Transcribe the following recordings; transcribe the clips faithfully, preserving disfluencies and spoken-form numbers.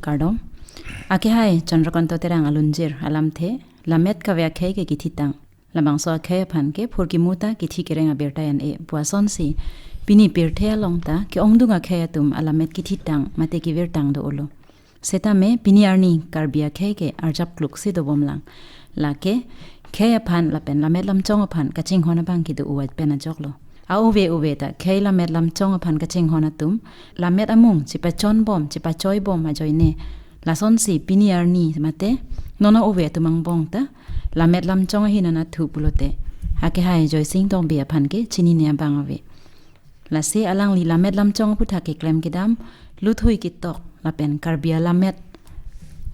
Kardom. Akehai Chandrakanta Terang alunjir alamthe, Lammet Kave Akhei ke Kithitang. Labangso akhei aphan ke phurkimuta kithi kereng abirta an-e pu asonsi, pini pirthe along ta ke-ongdung akhei atum alammet kithitang mate kevirtang do-olo. Setame pini arni Karbi akhei ke arjap kluksi dobomlang. Lake khei aphan lapen lammet lamchong aphan kachinghon abang kedo-o pen ajoklo. A-ove ove ta khei lammet lamchong aphan kachinghon atum lammet amung chipachonbom, chipachoibom ajoine. Lasonsi pini arni mate non a-ove atum angbong ta lammet lamchong ahin anatthu pulote, akehai Joysing Tokbi aphan ke chinine abang ave. Lasi alangli lammet lamchong aphuthak keklem kedam, luthui ketok lapen Karbi alammet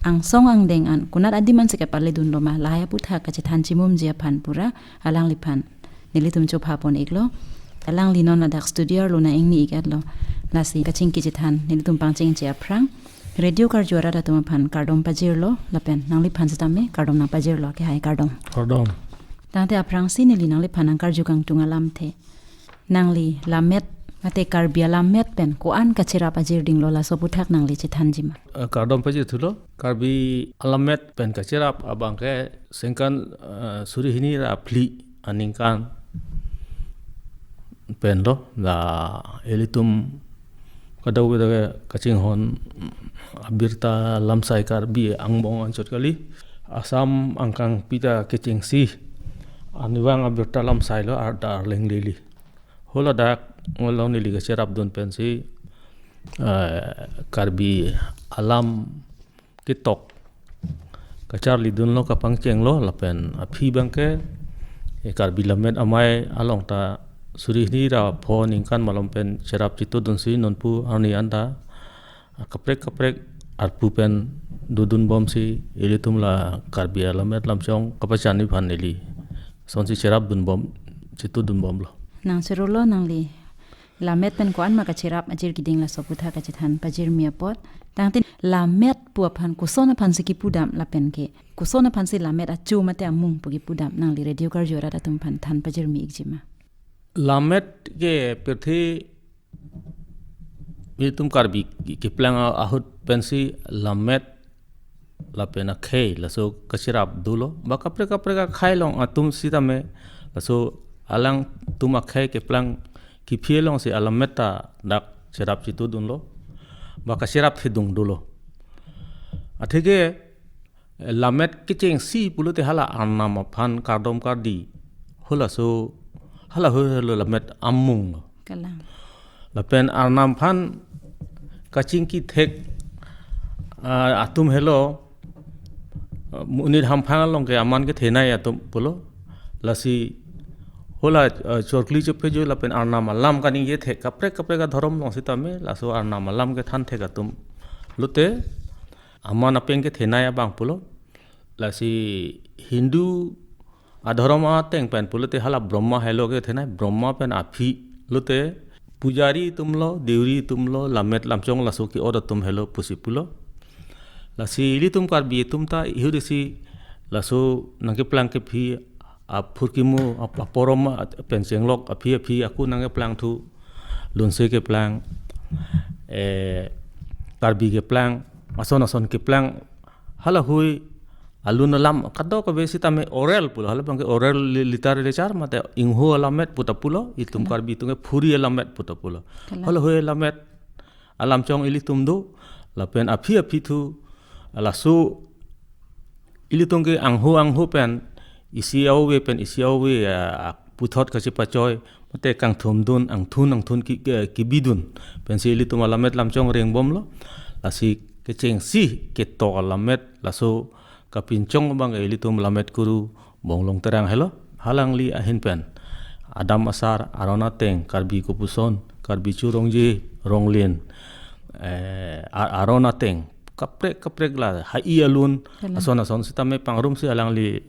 angsong angdeng an konat adim ansi kepaledunlo ma, lahai aphuthak kachethan chimumji aphan pura alangliphan nelitum chopha pon-iklo. Alangli non ladak studio arlo nang-ingni-ik-etlo. Lasi kachingki chethan nelitum pangchengche aphrang radio karju arat atum aphan kardom pajirlo lapen nangliphan setame kardom nangpajirlo, akehai kardom. Kardom. Tangte aphrangsi neli nangliphan nangkarju kangtung alamthe, nangli lammet mate Karbi alammet pen ko-an kacherap ajirdinglo, laso aphuthak nangli chethanji ma? Eh, kardom pajirthulo. Karbi alammet pen kacherap abang ke sengkan, eh, suri hini ra phli aningkan pen lo, la ilitum kadokave ta kachinghon abirta lamsai Karbi angbong anchot kali. Assam angkangpi ta kechengsi anivang abirta lamsai lo, ar-, arda arleng lili. Hala dak ngolong neli kacherapdun pensi, eh, Karbi alam ketok kacharlidunlo, kapangchenglo, lapen aphi abang ke, eh, Karbi Lammet Amei along ta suri hini ra pho ningkan malom pen cherap chitudunsi nonpu arni anta kaprek kaprek arpu pen dodunbomsi ilitum la Karbi alammet lamchong kapachani aphan neli sonsi cherapdunbom, chitudunbomlo. Nang cherulo, nangli lammet pen ko-an ma kacherap ajir keding, laso aphuthak kachethan pajirmi apot. Tangte lammet pu aphan koson aphansi kipudam lapen ke koson aphansi lammet achu mate amung pu kipudam, nangli radio karju arat atum aphan than pajirmi-ikji ma? Lammet ke pirthe itum Karbi keplang ahut pensi lammet lapen akhei laso kacherap dolo. Ba kaprek kaprek akhei along atum sitame laso alangtum akhei keplang kephi alongsi alammet ta dak cherap chitudunlo, ba kacherap thedung dolo. Atheke lammet kechengsi pulote hala arnam aphan kardom kardi, halaso, hala helo lammet amung lo. Kalang. Lapen arnam aphan kachingki thek, ah, atum helo, ah, monit hamphang along ke aman kethenei atum pulo. Lasi hala, ah, chorkli chephejo lapen arnam alam kaningje thek, kaprek kaprek adhorom along sitame laso arnam alam kethan thek atum lote aman apeng kethenei abang pulo. Lasi Hindu adhorom ateng pen pulote hala Brahma helo kethenei, Brahma pen aphi lote pujari atumlo, deuri atumlo, lammet lamchong laso ke-ot atum helo pusi pulo. Lasi ilitum Karbi atum ta ihudisi laso nangkeplang kephi aphurkimu ap-, aporom pen chenglok aphi aphi ako nangkeplang thu, Lunse keplang, eh, Karbi keplang, ason ason keplang, halahui alun alam kadokave sitame oral pulo, hala abang ke oral li-, literature mate ingho alammet puta pulo, itum Kalang. Karbi atum ke phuri alammet puta pulo. Kalang. Halahui alammet alamchong ilitum do, lapen aphi aphi thu, laso ilitum ke angho angho pen, isi a-ove pen isi a-ove, ah, puthot kachepachoi, mate kangthumdun, angthun angthun ki, ki, kebidun pensi ilitum alammet lamchong rengbomlo. Lasi kechengsi ketok alammet, laso kapinchong abang ilitum lammet kuru Bonglong Terang helo, halangli ahin pen adam asar, aron ateng, Karbi kopuson, Karbi churongji, ronglin, eh, a-, aron ateng, kaprek kaprek la hai alun, Kalang. Ason ason sitame pangrumsi alangli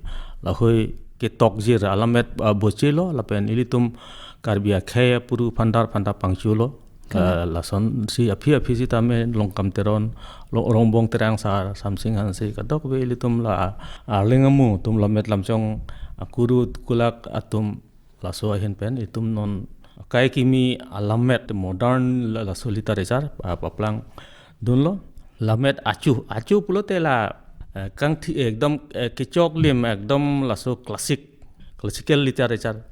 lahui ketokjir alammet, ah, bochelo, lapen ilitum Karbi akhei apuru phandar phandar pangchulo. Kalang. Ah, lasonsi aphi aphi sitame Longkam Teron, Lo-, Rongbong Terang sar, Samsing Hanse, kadokave ilitum la arleng amu atum lammet lamchong akuru kulak atum, laso ahin pen itum non akai kimi alammet modern la-, laso literature, ah, paplangdunlo. Lammet achu, achu pulote la, eh, kangthi ekdom, eh, kechok lim ekdom laso classic, classical literature.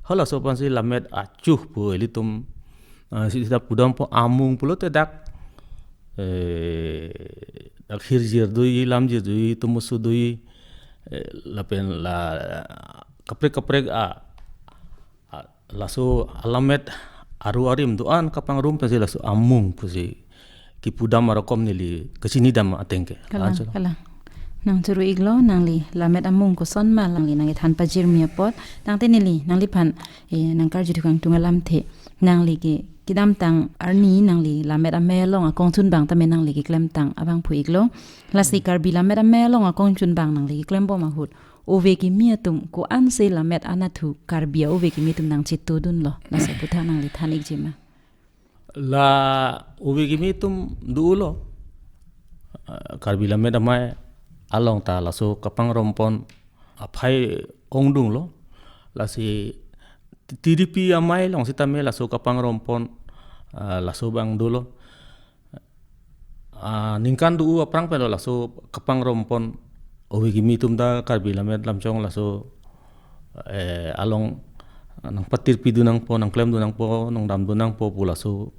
Halaso aphansi lammet achu pu ilitum, eh, si sita pudampo. Amung pulote dak, eh, dak hirjir dui, lamjir dui, tumusu dui, eh, lapen la kaprek kaprek a, a, laso alammet aru arim do-an kapangrum pensi laso amung pusi kipudam arokom neli kachinidam ateng ke. Kalang, Answer. Kalang. Nang churu-iklo, nangli lammet amung koson ma nangli nangkethan pajirmi apot. Tangte neli nangliphan, eh, nangkarju thukang tung alamthe, nangli ke kedamtang arni nangli lammet amei along akongchunbang tame nangli keklemtang abang phu-iklo. Lasi Karbi lammet amei along akongchunbang nangli keklembom ahut, ove kimi atum ko-ansi lammet anatthu Karbi a-ove kimi atum nangchetudunlo, laso aputhak nangli than-ikji ma? La ove kimi atum dolo. Ah, Karbi lammet amei along ta laso kapangrompon aphai ongdunglo. Lasi T D P amei along sitame laso kapangrompon, ah, laso abang dolo. Ah, ningkan do aphrang penlo laso kapangrompon ove kimi atum ta Karbi lammet lamchong laso, eh, along nangpatirpidun nangpo, nangklemdun nangpo, nangdamdun nangpo pu laso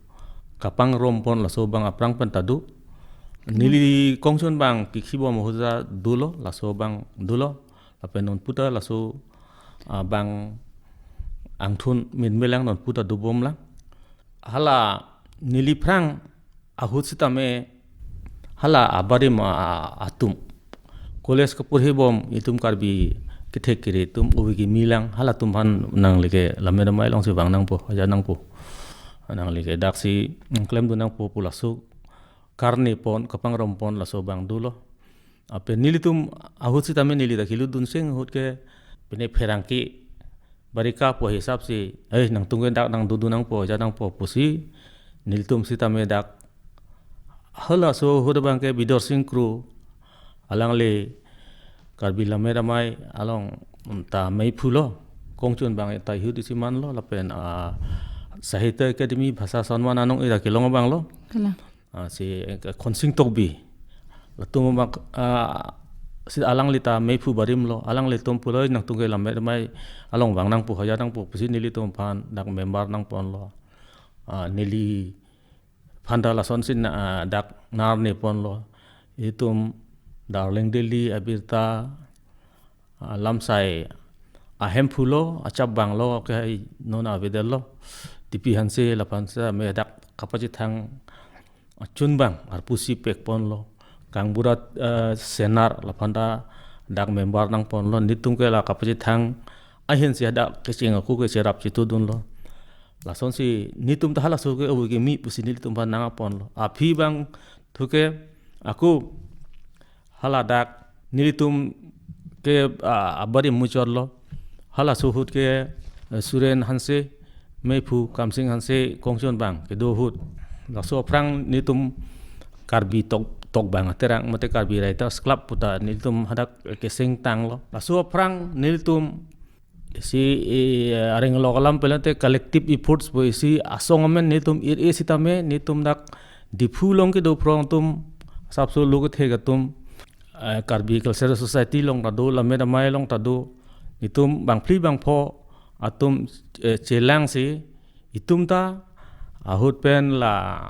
kapangrompon laso abang aphrang pen ta do. Neli kongchunbang kikhibom ahut ta dolo, laso abang dolo. Lapen nonpu ta laso, ah, abang angthun min melang nonpu ta dobomlang. Hala neliphrang ahut sitame hala abarim a, a, atum, college kaporhibom itum Karbi kethek kere atum ove kimi lang, halatum aphan nangli ke lammet amei alongsi vang nangpo, ajat nangpo. Nangli ke daksi, mm, klemdun nangpo pu laso karnepon, kapangrompon laso abang dolo. Lapen nelitum ahut sitame neli ta kelutdun seng ahut ke pine pherangke barika pu hisap si, eh, nangtum ke dak nangdodun nangpo, ajat nangpo pusi nelitum sitame dak halaso ahut abang ke Bidorsing Kro, alangli Karbi lammet amei along ta meiphulo, kongchunbang ta ahut isi manlo, lapen, ah, Sahitya Akademi Bhasa Samman anong ira kelong abanglo. Kalang. Ah, si, eh, Khonsing Tokbi. Latum mak, ah, si alangli ta meiphu barimlo, alanglitum pulo nangtum ke lammet amei along vang nangpo, ajat nangpo pusi nelitum aphan dak member nangponlo. Ah, neliphan ta lasonsi na, ah, dak narneponlo. Itum Darling Delhi abirta, ah, lamsai ahemphu lo, achap abang lo, ke hai non avedetlo. T P Hanse laphan sitame dak kapachethang achunbang arpu si pekponlo. Kangbura, eh, Senar laphan ta dak member nangponlo. Netum ke la kapachethang ahin si dak kecheng ako ke cherap chetudunlo. Lasonsi netum ta halaso ke ove kimi pusi nelitum aphan nangponlo. Aphi abang thu ke ako hala dak nelitum ke, ah, abarim muchotlo. Halaso ahut ke, eh, Suren Hanse meiphu, Kamsing Hanse kongchunbang kedo ahut. Laso aphrang netum Karbi Tok, Tokbang Aterang mate Karbi Writers Club pu ta netum hadak kesengtanglo. Laso aphrang netum si, eh, areng alok alam pulote collective efforts pu isi asong amen netum ir-e sitame netum dak Diphu along kedo phrong atum, sapso lo kethek atum, eh, Karbi Cultural Society along ta do, lammet amei along ta do, netum bangphli bangpho atum, eh, chelangsi itum ta ahut pen la,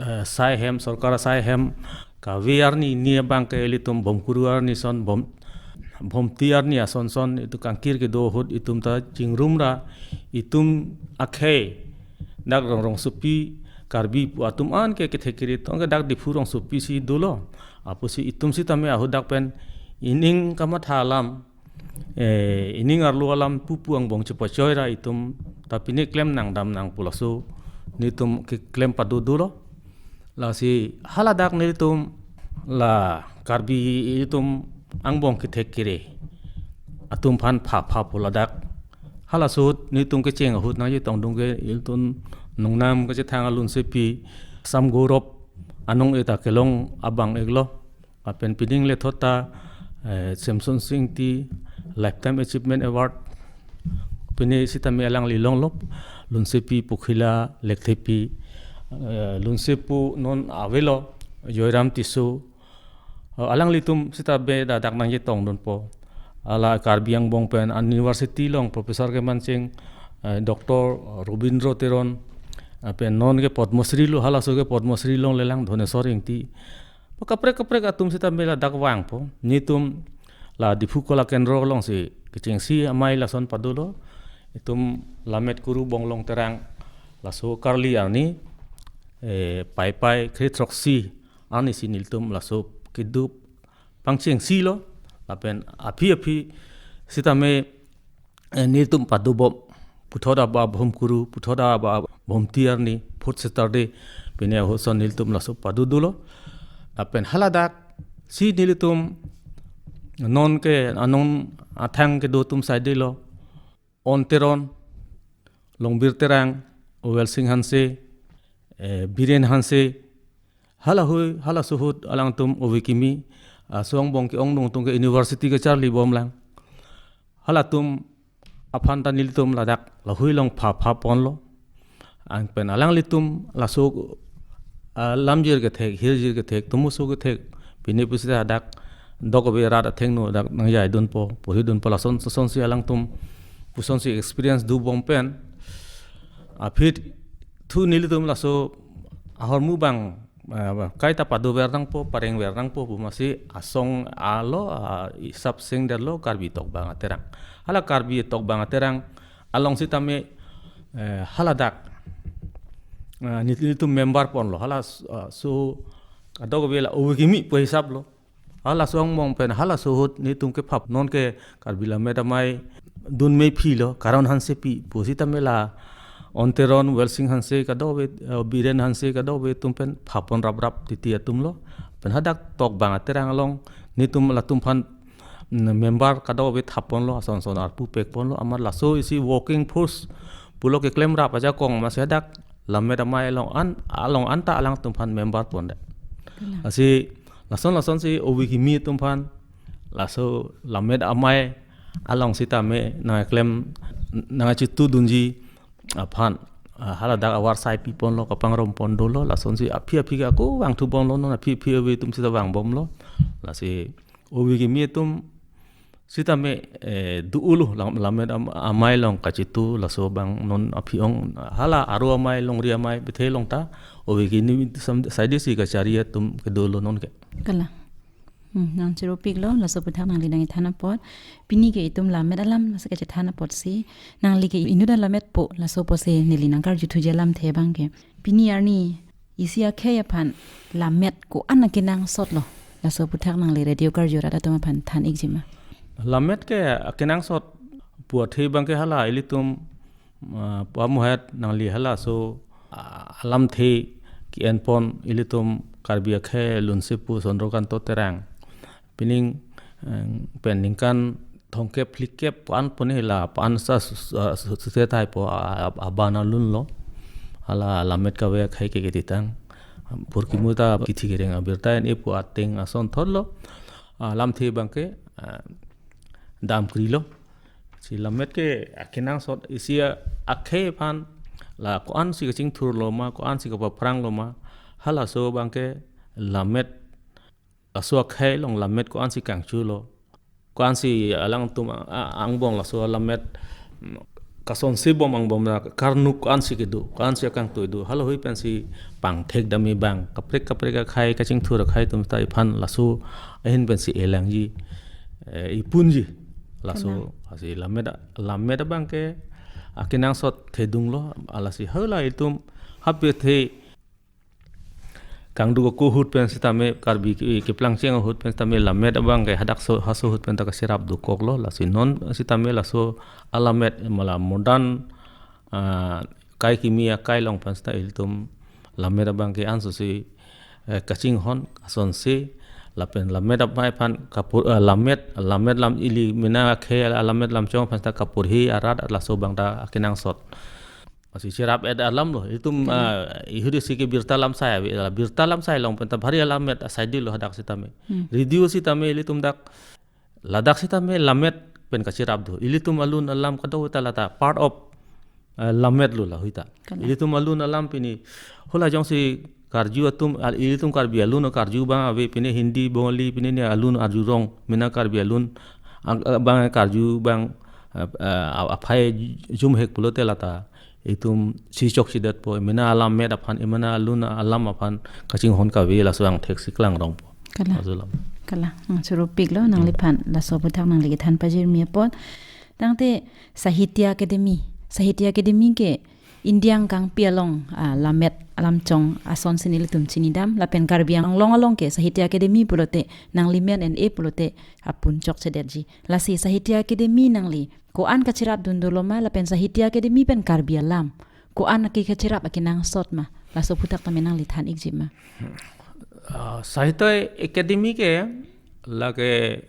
eh, sai hem, sorkar sai hem kave arni, ni abang ke ilitum Bomkuru arni ason, Bom, Bomti arni ason son itum kangkir kedo ahut itum ta chingrum ra itum akhei dak Rong, Rongsopi Karbi pu atum an ke kethek kere tong ke dak Diphu Rongsopi si dolo. Apotsi itum sitame ahut dak pen ining kamatha alam, eh, ining arlo alam pupu angbong chepachoi ra itum ta pine klem nangdam nangpo laso netum keklem pado dolo. Lasi haladak netum la Karbi itum angbong kethek kere atum aphan pha pha pu ladak. Halaso ahut netum kecheng ahut nangchetongdun ke ilitum nongnam kachethang alunsepi Sam Gaurav anong eta kelong abang iklo. Lapen pining lethot ta, eh, Semson Sing Ingti Lifetime Achievement Award. Pine sitame alangli longlo, lunsepi Pokhila Lekthepi, eh, lunsepo non avelo, Joyram Tisso, eh, alanglitum sita be ladak nangchetongdunpo. Hala Karbi angbong pen university along professor kemancheng, eh, Doctor Robindra Teron, eh, pen non ke Padma Shri lo, halaso ke Padma Shri longle lang Dhoneswar Ingti. Kaprek kaprek atum sita be ladak vangpo. Netum la Diphu Kala Kendro alongsi kechengsi amei lason padolo. Itum Lammet Kuru Bonglong Terang, laso karli arni, eh, Paipai kre throksi arnisi nelitum laso kedo pangchengsi lo. Lapen aphi aphi sitame, eh, nelitum padobom, puthot aba Bhomkuru, puthot aba Bhomti arni, fourth Saturday, pine ahut ason nelitum laso padodolo. Lapen haladak si nelitum non ke anong athang kedo atum saidelo, On Teron, Longbir Terang, Welsing Hanse, eh, Biren Hanse, halahui, halaso ahut alangtum ove kimi, ah, aso angbong ke-ongdung atum ke university kacharlibom lang. Halatum aphan ta nelitum ladak lahui along pha pha ponlo. Anpen alanglitum laso, ah, lamjir kethek, hirjir kethek, tomoso kethek, pine pusita dak dok ave rat athengno dak nangjaidunpo, porhidunpo, lason lasonsi alangtum pusonsi experience dobom pen. Aphi thu nelitum laso ahormu abang, ah, kaita padover nangpo, parengver nangpo pu masi asong alo, ah, isap sengderlo Karbi Tokbang Aterang. Hala Karbi Tokbang Aterang along sitame, eh, haladak, ah, nit-, nelitum member ponlo. Hala s-, ah, so kadokave la ove kimi pu hisap lo. Halaso angbong pen halaso ahut netum ke phap, non ke Karbi Lammet Amei dun mephi lo, Karon Hansepi pusitame la On Teron, Welsing Hanse kadokave, eh, Biren Hanse kadokave atum pen phapon raprap titi atum lo. Pen hadak Tokbang Aterang along netum latum aphan, mm, member kadokave thaponlo, ason son arpu pekponlo, amat laso isi working force pulo keklemrap ajakong masi hadak Lammet Amei along an, along anta alangtum aphan member pondet. Kalang. Lasi lason lasonsi ove kimi atum aphan laso Lammet Amei along sitame nangklem, nangchitudunji aphan, ah, haladak avarsai piponlo, kapangrum pon dolo, lasonsi aphi aphi ke ako vangthubomlo, non aphi aphi ove atum sita vangbomlo. Lasi ove kimi atum sitame, eh, do-olo, Lam-, Lammet Am-, Amei along kachitu, laso abang non aphi ong, hala Aro Amei, Longri Amei, bethe along ta ove kimi sam-, saidesi kachari atum kedolo non ke. Kalang. Hmm, nangchiropiklo, laso aputhak nangli nangkethan apot. Pini ke itum lammet alam, laso kachethan apotsi, nangli ke inut alammetpo, laso apotsi neli nangkarjuthuji alamthe abang ke. Pini arni isi akhei aphan lammet ko-an akenangsotlo, laso aputhak nangli radio karju rat atum aphan than-ikjima? Lammet ke akenangsot pu athe abang ke hala ilitum, ah, pamuhet nangli halaso, ah, alamthe ke-enpon ilitum Karbi akhei lunsepo Chandrakanta Terang. Pining, eh, pen ningkan thomkep phlikep pu-an pune la pu-an sa su-, su-, su-, suse thaipo a-, a-, aban alunlo. Hala lammet kave akhei ke ketitang. Purkimuta kithi kereng abirta en-e pu ateng asonthotlo. Ah, lamthe abang ke, ah, damkrilo. Si lammet ke akenangsot isi a-, akhei aphan la ko-ansi kachingthurlo ma, ko-ansi kapaphranglo ma. Halaso abang ke lammet, laso akhei along lammet ko-ansi kangchulo, ko-ansi alangtum a-, a-, angbong laso lammet, mm, kasonsebom angbong na karnuk ko-ansi kedo, ko-ansi akangtui do, halahui pensi pangthek dam-i abang, kaprek kaprek akhei, kachingthur akhei atum ta iphan laso ahin pensi elangji, eh, ipunji. Laso, kalang. Lasi lammet a-, lammet abang ke akenangsot thedunglo, lasi hala itum hapethe kangduk ako ahut pen sitame, Karbi ke-, keplangcheng ahut pen sitame lammet abang ke hadak so, haso ahut pen ta kacherap dokoklo, lasi non sitame laso alammet mala modern, ah, kai kimi akai along pen sita ilitum lammet abang ke ansose, eh, kachinghon asonse, lapen lammet amei aphan kapur, eh, lammet, lammet lam ili mena akhei alammet lamchong pen sita kaporhi arat laso abang ta akenangsot. Lasi cherap-et alamlo. Itum, hmm, ah, ihudi si ke birta lamsai ave, la birta lamsai along pen ta bhari alammet asai dilo hadak sitame. Hmm. Radio sitame ilitum dak, ladak sitame lammet pen kacherap do. Ilitum alun alam kadokave ta lata part of, ah, lammet lo lahui ta. Kalang. Ilitum alun alam pini hala jongsi karju atum, al-, ilitum Karbi alun karju abang ave, pine Hindi, Bengali, pine ne alun arjurong, mena Karbi alun ang-, abang karju abang, eh, eh, aphai jumhek pulote lata itum si chokchedetpo, mena alammet aphan, mena alun alam aphan kachinghon kave, laso angthek si klangrongpo. Kalang. Laso alam. Kalang. Hmm, choro piklo nangliphan, laso aphuthak nangli kethan pajirmi apot. Tangte Sahitya Akademi, Sahitya Akademi ke India angkangpi along, ah, lammet alamchong asonsi nelitum chinidam, lapen Karbi Anglong along ke Sahitya Akademi pulote, nanglimen en-e pulote apun chokchedetji. Lasi Sahitya Akademi nangli ko-an kacherapdun dolo ma, lapen Sahitya Akademi pen Karbi alam ko-an ake kacherap akenangsot ma, laso aphuthak tame nangli than-ikji ma. Ah, Sahitya Akademi ke lake,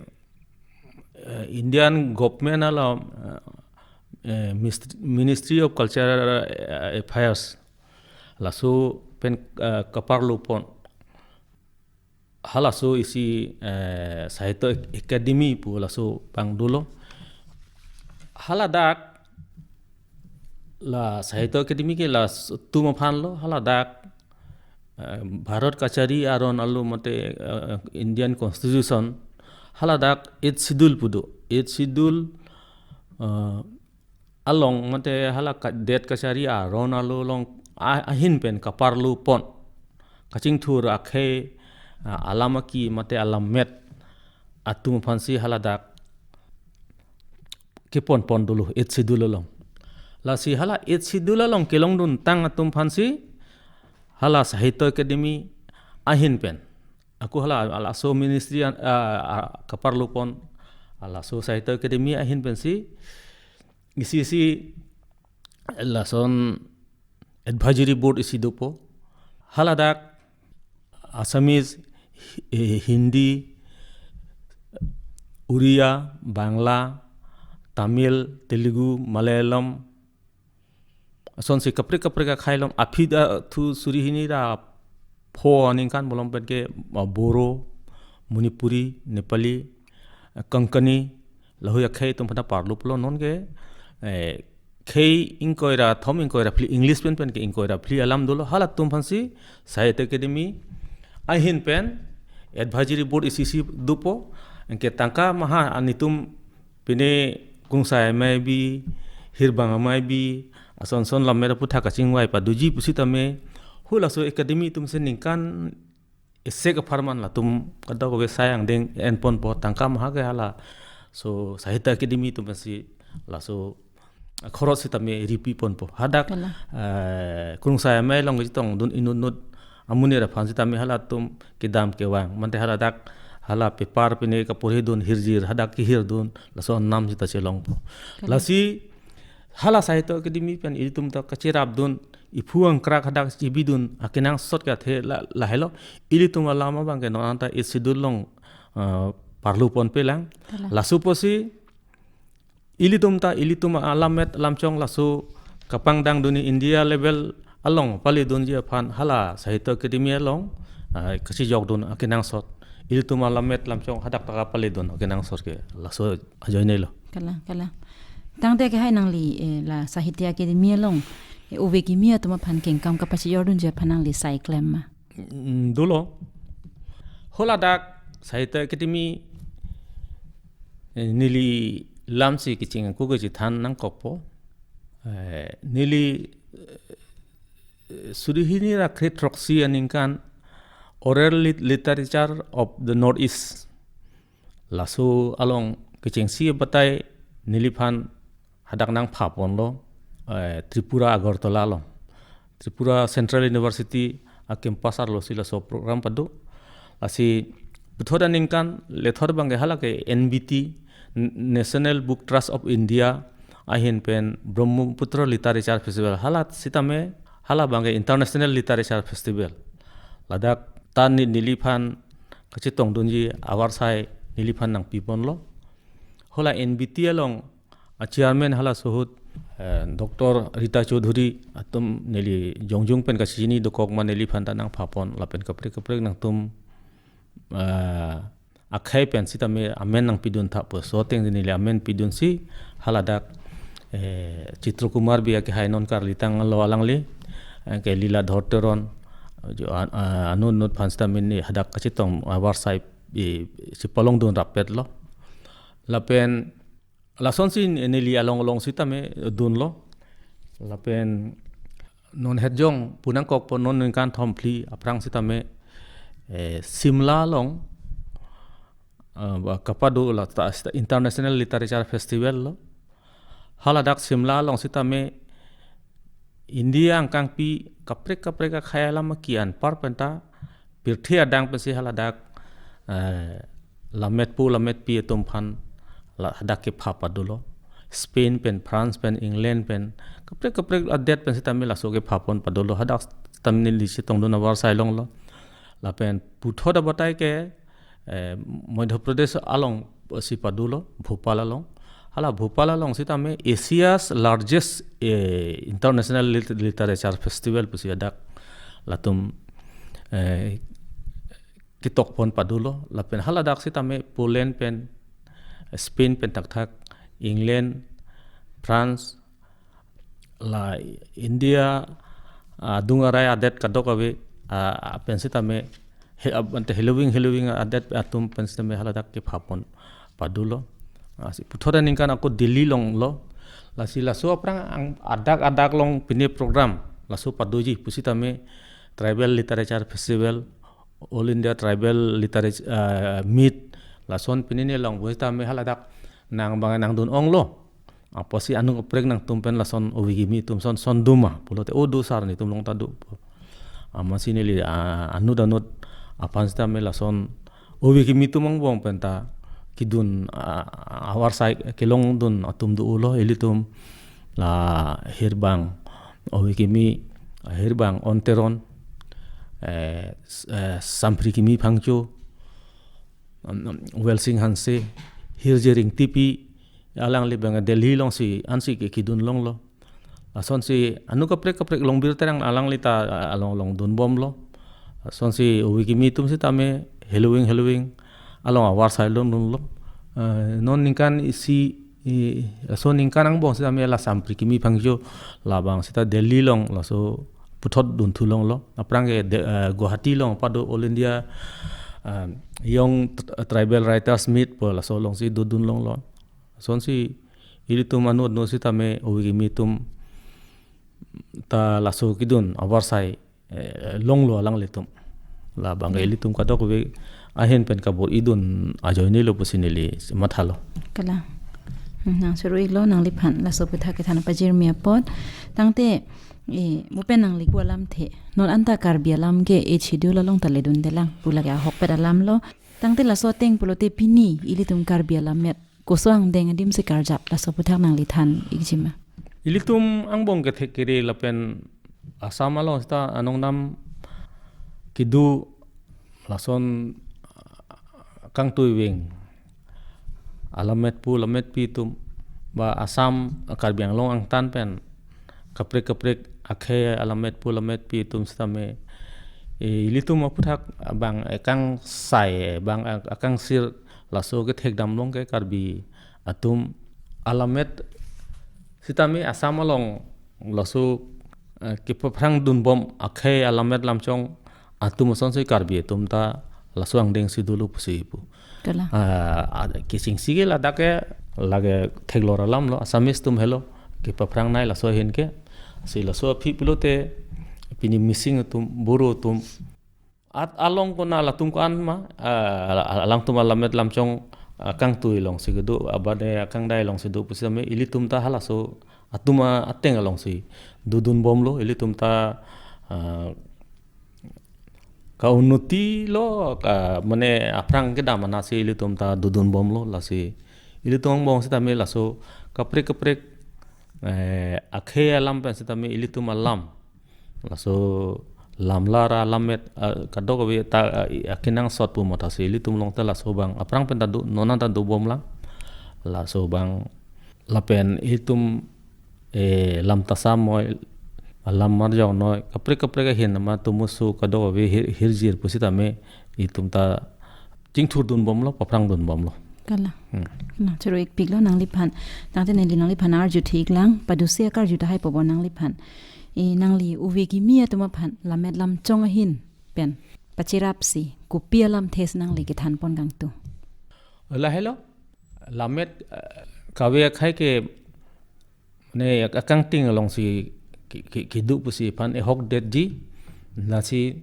eh, Indian government along, eh, eh, mist-, Ministry of Cultural, eh, Affairs, laso pen, eh, kaparlupon. Halaso isi, eh, Sahitya Akademi pu laso abang dolo. Haladak la Sahitya Akademi ke latum aphanlo, haladak, eh, Bharat kachari aron alo mate, eh, Indian Constitution, haladak Eighth Schedule pu do. Eighth Schedule, eh, along mate hala ka-, det kachari aron alo along a-, ahin pen kaparlupon, kachingthur akhei, ah, alam aki mate alammet atum aphansi haladak keponpon dolo Eighth Schedule along. Lasi hala Eighth Schedule along kelongduntang atum aphansi hala Sahitya Akademi ahin pen, ako hala, halaso ministry an, ah, ah, kaparlupon, halaso Sahitya Akademi ahin pensi isi isi lason advisory board isi dopo. Haladak Assamese, Hi-, eh, Hindi, Oriya, Bangla, Tamil, Telugu, Malayalam, asonsi kaprek kaprek akhei along aphi da thu suri hini ra pho aningkan malom pen ke, ah, Boro, Manipuri, Nepali, ah, Konkani, lahui akhei atum aphan ta parluplo. Non ke, eh, khei ingkoi ra thom ingkoi ra phli, English pen pen ke ingkoi ra phli alam dolo, halatum aphansi Sahitya Akademi ahin pen advisory board isi isi dopo, anke tangka maha anitum pine Krungsai amei bi, Hirbang amei bi, ason son lammet aphuthak kachingvai padoji pusitame, halaso Akademi atumsi ningkan esek apharman latum kadokave sai angdeng enponpo, tangka maha ke halaso Sahitya Akademi atum pensi laso akhorot sitame ripiponpo. Hadak, Kalang. eh, Krungsai amei along chetongdun inutnut amonit aphan sitame halatum kedam kevang, mante haladak hala paper pine kaporhidun hirjir, hadak kehirdun, laso anam sita chelongpo. Kalang. Lasi hala Sahitya Akademi pen ilitum ta kacherapdun, iphu angkrak hadak chebidun akenangsot ke athe la, lahelo, ilitum alam abang ke non anta Eighth Schedule along, eh, parluponpelang. Kalang. Laso apotsi ilitum ta, ilitum alammet alamchong laso kapangdangdunji India level along paledunji aphan hala Sahitya Akademi along, ah, kachejokdun akenangsot, ilitum alammet alamchong hadak ta kapaledun akenangsot ke laso ajoinelo. Kalang, kalang. Tangte ke hai nangli, eh, la Sahitya Akademi along, eh, ove kimi atum aphan kengkam kapachejordunji aphan nangli sai klem ma? Mm, dolo. Haladak Sahitya Akademi, eh, neli lamsi kecheng ako kechethan nangkokpo. Eh, neli, eh, suri hini ra kre throksi aningkan Oral Lit-, Literature of the Northeast, laso along kechengsi batai neliphan hadak nangphaponlo, eh, Tripura Agartala along. Tripura Central University a-campus arlosi laso program pado. Lasi puthot aningkan lethot abang ke hala ke N B T, N-, National Book Trust of India, ahin pen Brahmaputra Literature Festival. Hala sitame, hala abang ke International Literature Festival. Ladak ta ne-, neliphan kachetongdunji avarsai neliphan nangpiponlo. Hala N B T along a-chairman halaso ahut, eh, Doctor Rita Chaudhary atum neli jongjung pen kachini dokok ma, neliphan ta nangphapon lapen kaprek kaprek nangtum, eh, akhei pen sitame amen nangpidun tha pu so ateng neli amen pidunsi haladak, eh, Chitra Kumar Bey ke hai non karlitanglo alangli, eh, ke Liladhar Teron, Jo an-, ah, anut anut aphan sitame ne hadak kachetong avarsai, eh, si palongdun rapet lo. Lapen lasonsi neli along along sitame dunlo. Lapen non hetjong punangkok po non ningkan thom phli aphrang sitame, eh, Shimla along, ah, ba kapado la ta, ta International Literature Festival lo. Haladak Shimla along sitame India angkangpi kaprek kaprek akhei alam aki anpar penta pirthe adang pensi haladak, eh, lammetpo lammetpi atum aphan la hadak kepha padulo. Spain pen, France pen, England pen, kaprek kaprek adet pen sitame laso kepha pon padulo. Hadak sitame neli chetongdun avarsai longlo. Lapen puthot abatai ke, eh, Madhya Pradesh along si padulo, Bhopal along. Hala Bhopal along sitame Asia's largest, eh, international lit-, literature festival pusi hadak latum, eh, ketok pon padulo. Lapen haladak sitame Poland pen, Spain pen thakthak, England, France, la India, ah, adung arai adet kadokave, ah, pen sitame he-, ab-, ante heloving heloving adet atum pen sitame haladak kepha pon padulo. Ah, si puthot aningkan ako Delhi along lo. Lasi laso aphrang ang adak adak along pine program laso padoji pusitame Tribal Literature Festival, All India Tribal Literature, ah, Meet, lason pine ne along pusitame haladak nang bang nangdun onglo. Apotsi anung kaprek nangtum pen lason ove kimi atum son, son doma pulote, "O do sir, netum along ta do." Amatsi neli, ah, anut anut aphan sitame lason ove kimi atum angbong penta kedun, ah, avarsai kelongdun atum dolo, ilitum la hirbang ove kimi, hirbang Onteron, eh, s-, eh, Samphri Kimi Phangcho, um, um, Welsing Hanse, Hirjering Tipi, alangli bang Delhi alongsi ansi ke kedun longlo. Lasonsi anung kaprek kaprek Longbir Terang alangli ta, ah, along along dunbomlo. Lasonsi ove kimi atum sitame heloving heloving along avarsai longdunlo. Eh, non ningkan isi, i, laso ningkan angbong sitame la Samphri Kimi Phangcho labang sita Delhi along laso puthot dunthu longlo. Aphrang ke de-, eh, Guwahati along pado All India, eh, Young T-, Tribal Writers Meet pu laso alongsi dodun longlo. Lasonsi ilitum anut anut sitame ove kimi atum ta laso kedun avarsai, eh, longlo alanglitum. Labang Hmm. ilitum kadokave ahin pen kabor-idun ajoinelo pusi neli mathalo. Kalang. Hmm, nang choro-iklo nangliphan laso aputhak kethan pajirmi apot. Tangte, eh, mo pen nangli pu alamthe non anta Karbi alam ke eighth schedule along ta ledundelang pu lake ahokpet alamlo. Tangte laso ateng pulote pini ilitum Karbi alammet koso angdeng adim si karjap, laso aputhak nangli than-ikjima? Ilitum angbong kethek kere lapen Assam along sita anong nam kedo lason kangtuiving alammetpo lammetpi atum ba Assam, Karbi Anglong angtan pen kaprek kaprek akhei alammetpo lammetpi atum sitame, eh, ilitum aputhak bang, eh, kangsai, bang, eh, kangsir laso kethek damlong ke Karbi atum alammet sitame Assam along laso, eh, kepaphrang dunbom akhei alammet lamchong atum asonsi Karbi atum ta laso angdeng si dolo pusi pu. Kalang. Ah, ah, kechengsi ke ladak ke lake theklor alamlo, Assamese atum helo kepaphrang nai laso ahin ke. Si laso aphi pulote pini Mising atum, Boro atum, at along kona latum ko-an ma, ah, al-, alangtum alammet lamchong, ah, kangtui alongsi kedo, abane akangdai alongsi do pusitame ilitum ta halaso atum ateng alongsi dodunbomlo, ilitum ta, ah, ka-unnoti lo, ka, mane aphrang kedam anatsi ilitum ta dodunbomlo. Lasi ilitum angbong sitame laso kaprek kaprek, eh, akhei alam pen sitame ilitum alam, laso lamlar alammet, ah, kadokave ta, ah, i-, akenangsot pu mata si ilitum along ta laso abang aphrang pen ta do, non an ta dobomlang. Laso abang lapen ilitum, eh, lam tasam noi, lam marjong noi, kaprek kaprek ahin ma tomoso kadokave hir-, hirjir pusitame itum ta chingthurdunbomlo, paphrangdunbomlo. Kalang. Hmm. Kalang, choro-ikpiklo nangliphan. Tangte neli nangliphan arju thiklang, padusi akarju tahai pobo nangliphan. E, nangli ove kimi atum aphan lammet lamchong ahin pen pacherapsi kopi alamthe si nangli kethanpon kangtung? Lahelo, lammet, eh, kave akhei ke, mane, ak-, akangting alongsi ke, ke, kedo pusi aphan ehokdetji. Lasi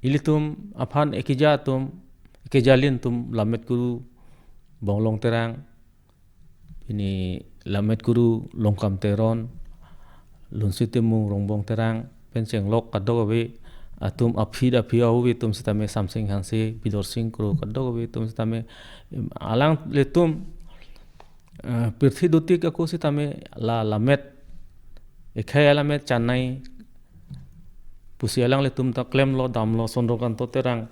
ilitum aphan ekeja atum, ekeja alin atum lammet kuru Bonglong Terang, pini lammet kuru Longkam Teron, Lunsi Timung, Rongbong Terang, pen chenglok kadokave atum, aphi aphi ahuvi atum sitame, Samsing Hanse, Bidorsing Kro, kadokave atum sitame, em, alanglitum, eh, pirthe dotik ako sitame la lammet, ekhei alammet chanai pusi alanglitum ta klemlo, damlo, Chandrakanta Terang,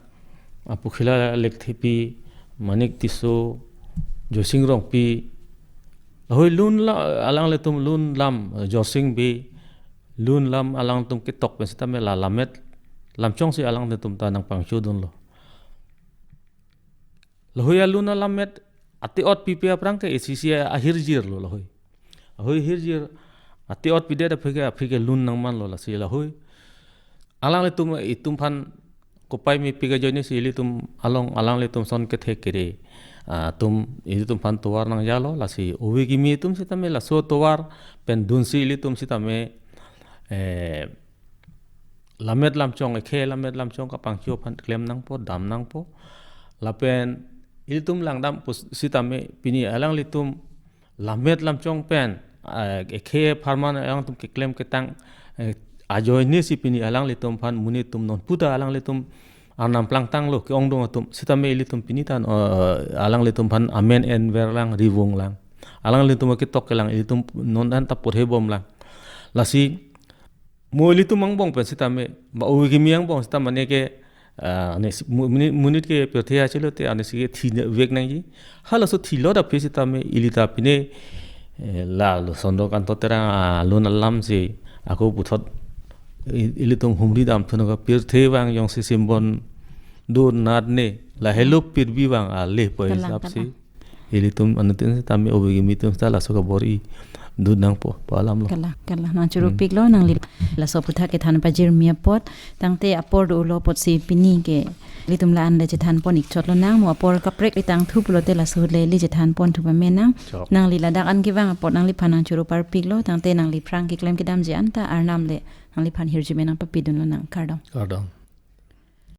Apukhila Lekthepi, Manik Tisso, Joysing Rongpi, lahei lun la, alanglitum lun lam, Joysing Bey, lun lam alangtum ketok pen sitame la lammet lamchong si alanglitum ta nangpangchodunlo. Lahei alun alammet ate-ot pipe aphrang ke isi isi ahirjirlo lahei. Lahei hirjir ate-ot pidet aphi ke, aphi ke lun nangmanlo, lasi lahei alanglitum, itum aphan kopai mepik ajoine si ilitum along alanglitum ason kethek kere, ah, atum, ilitum aphan tovar nangjalo, lasi ove kimi atum sitame laso tovar pen dunsi ilitum sitame, eh, lammet lamchong, ekhei lammet lamchong kapangcho aphan klem nangpo, dam nangpo. Lapen ilitum langdam pus sitame pini alanglitum lammet lamchong pen, eh, ekhei apharman alangtum keklem ketang, eh, ajoine si pini alanglitum aphan monit atum non puta alanglitum arnam plangtanglo, ke-ongdung atum sitame ilitum pini tan, eh, alanglitum aphan amen enverlang, rivunglang. Alanglitum ketok kelang, ilitum non an ta porhebomlang. Lasi mo ilitum angbong pen sitame, ba ove kimi angbong sitame, mane ke, ah, ne si, mo-, monit, monit ke pirthe achelo te, ane si ke thi ne vek nangji. Halaso thilot aphi sitame ili ta pine, eh, lalo Chandrakanta Terang alun alam si ako puthot i-, ilitum humri damthu nangkok, pirthe vang jongsi simbon do nat ne, lahelo pirbi vang ale po. Kalang, hisap si kalang. Ilitum anuttin sitame ove kimi atum sita laso kabor-i dun nangpo, pu alamlo. Kalang, kalang. Nangchoro Hmm. piklo, nangli laso aputhak kethan pajirmi apot, tangte apor dolo apotsi pini ke ilitum la-an le chethanpon ikchotlo nang, mo apor kaprek itangthu pulote laso le ili chethanponthu pamenang. Chok. Nangli ladak an kevang apot nangliphan nangchoro parpiklo, tangte nangliphan keklem kedamji anta arnam le nangliphan hirjume nangpapidunlo nang, kardom. Kardom.